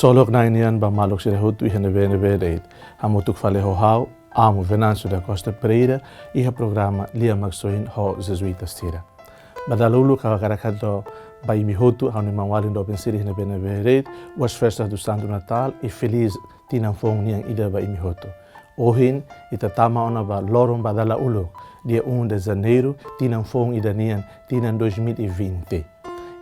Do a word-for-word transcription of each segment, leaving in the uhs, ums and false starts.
Ksolok Na'i nian ba maluk sira hotu iha ne'ebé-ne'ebé de'it. Hamutuk fali ho ha'u, Amu Venâncio da Costa Pereira, iha programa Lia Maksoin ho Jesuita sira. Ba dala uluk ha'u hakarak hato'o ba imi hotu, ha'u-nia maun-alin doben sira iha ne'ebé-ne'ebé de'it, boas festas do Santo Natal i feliz tinan foun nian ida ba imi hotu. Ohin, ita tama ona ba loron ba dala uluk, dia um de Janeiro, tinan foun ida nian, tinan dois mil e vinte.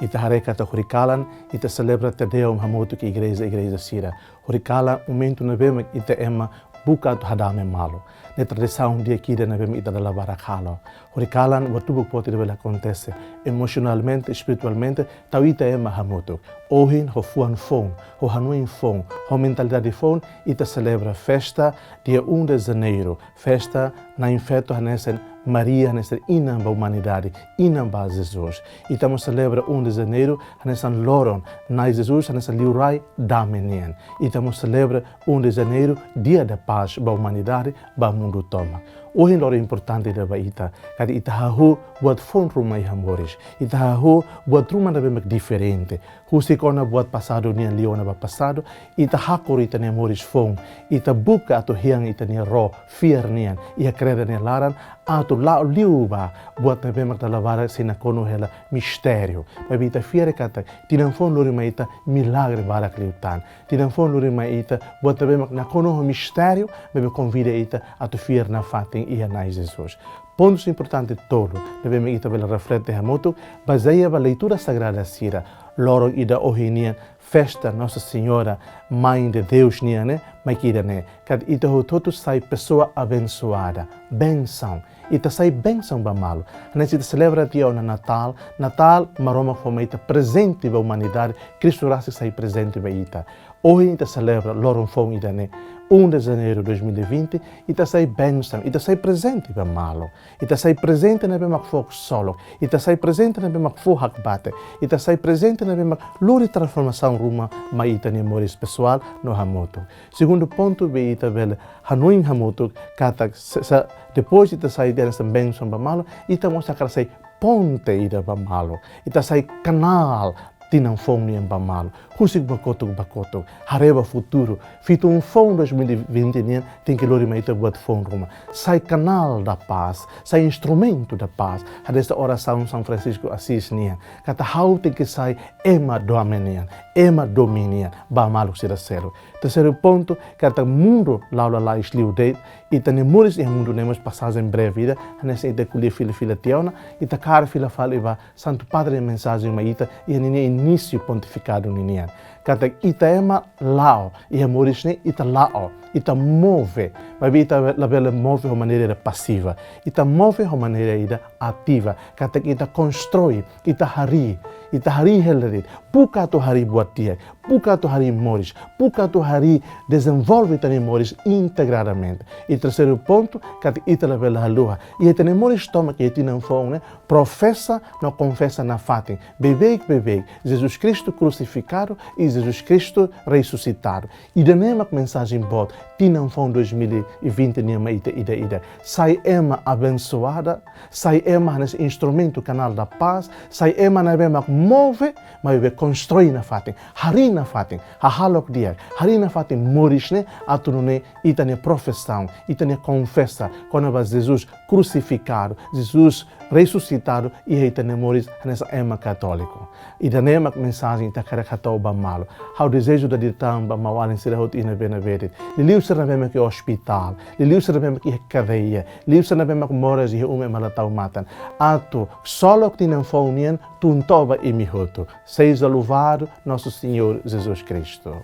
Ita haree katak horikalan, ita selebra Te Deum hamutuk iha igreja, igreja sira. Horikalan, momentu ne'ebé mak ita ema buka atu hadame malu. Ne'e tradisaun di'ak ida ne'ebé mak ita dala barak halo. Horikalan, buat tubuk boot ida bele akontese. Emosionalmente, espiritualmente, tau ita ema hamutuk. Ohin, ho fuan foun, ho hanoin foun, ho mentalidade foun, ita selebra festa, dia um de Janeiro, festa Na'in Feto hanesan Maria, hanesan inan ba umanidade, inan ba Jesus. Ita mós selebra um de Janeiro, hanesan loron Na'i Jesus, hanesan liurai dame nian. Ita mós selebra um de Janeiro, Dia da Paz ba umanidade, ba mundu tomak. Ohin loron importante ida ba ita, katak ita hahú buat foun ruma iha moris. Ita hahú buat ruma ne'ebé mak diferente. Husik ona buat pasadu nian liu ona ba pasadu, ita hakuru ita-nia moris foun, ita buka atu hean ita-nia ró, fiar nian, iha kreda nia laran, atu la'o liu ba buat ne'ebé mak dala barak sei nakonu hela mistériu. Maibé ita fiar katak, tinan foun lori mai ita milagre barak liután. Tinan foun lori mai ita buat ne'ebé mak nakonu ho mistériu, maibé konvida ita atu fiar nafatin iha Na'i Jesus. Pontus importante tolu ne'ebé mak ita bele reflete hamutuk, bazeia ba leitura sagrada sira, loron ida ohin nian, festa Nossa Senhora, Mãe de Deus nian ne'e, mak ida-ne'e, katak ita hotu-hotu sai pesoa abensoada, bensaun. Ita sai bensaun ba malu. Hanesan ita selebra tiha ona Natal, Natal, Maromak fó mai ita prezente ba umanidade, Kristu rasik sai prezente ba ita. Ohin ita selebra loron foun ida-ne'e, um de Janeiro dois mil e vinte, ita sai bensaun, ita sai prezente ba malu. Ita sai prezente ne'ebé mak fó ksolok. Ita sai prezente ne'ebé mak fó hakbate. Ita sai prezente ne'ebé mak lori transformasaun ruma mai ita-nia moris pesoál no hamutuk. Segundu pontu be ita bele hanoin hamutuk katak se, se, depois ita sai hanesan bensaun ba malu, ita mós hakarak sai ponte ida ba malu. Ita sai kanál tinan foun nian ba malu. Husik ba kotuk ba kotuk. Haree ba futuru. Fitun foun dois mil e vinte nian tenke lori mai ita buat foun ruma. Sai canal da paz. Sai instrumento da paz. Hanesan orasaun São Francisco Assis nian. Katak ha'u tenke sai ema dame nian. Ema domin nian. Ba maluk sira seluk. Terseiru pontu, katak mundu la'o lalais liu de'it. Ita-nia moris iha mundu ne'e mós pasajen breve ida. Hanesan ita ko'alia fila-fila tiha ona. Ita kaer fila fali ba Santu Padre nia mensajen mai ita, iha ninia inísiu pontifikadu ninian. Katak ita ema la'o, iha moris ne'e ita la'o, ita move, maibé ita labele move ho maneira ida pasiva. Ita move ho maneira ida ativa. Katak ita konstrui, ita harii, ita harii hela de'it, buka atu harii buat di'ak, buka atu harii moris, buka atu harii dezenvolve ita-nia moris integradamente. I terseiru pontu, katak ita labele haluha. Iha ita-nia moris tomak iha tinan foun ne'e, profesa no konfesa nafatin. Beibeik, beibeik, Jesus Kristu krusifikadu i Jesus Kristu resusitadu. Ida-ne'e mak mensajen boot, tinan foun dois mil e vinte nian mai ita ida-idak. Sai ema abensoada, sai ema hanesan instrumentu canal da paz, sai ema ne'ebé mak move, maibé konstrui nafatin, harii nafatin, hahalok di'ak, harii nafatin moris ne'e atu nune'e ita-nia profesaun, ita-nia konfesa, kona-ba Jesus krusifikadu, Jesus resusitadu, iha ita-nia moris hanesan ema katóliku. Ida-ne'e mak mensajen ita hakarak hato'o ba malu. Ha'u dezeju dada ida tan ba maun-alin sira hotu iha ne'ebé-ne'ebé de'it. Liuliu sira ne'ebé mak iha ospitál, liuliu sira ne'ebé mak iha kadeia, liuliu sira ne'ebé mak moras iha uma ema la tau matan. Atu ksolok tinan foun nian tun to'o ba imi hotu. Seja louvado nosso Senhor Jesus Cristo.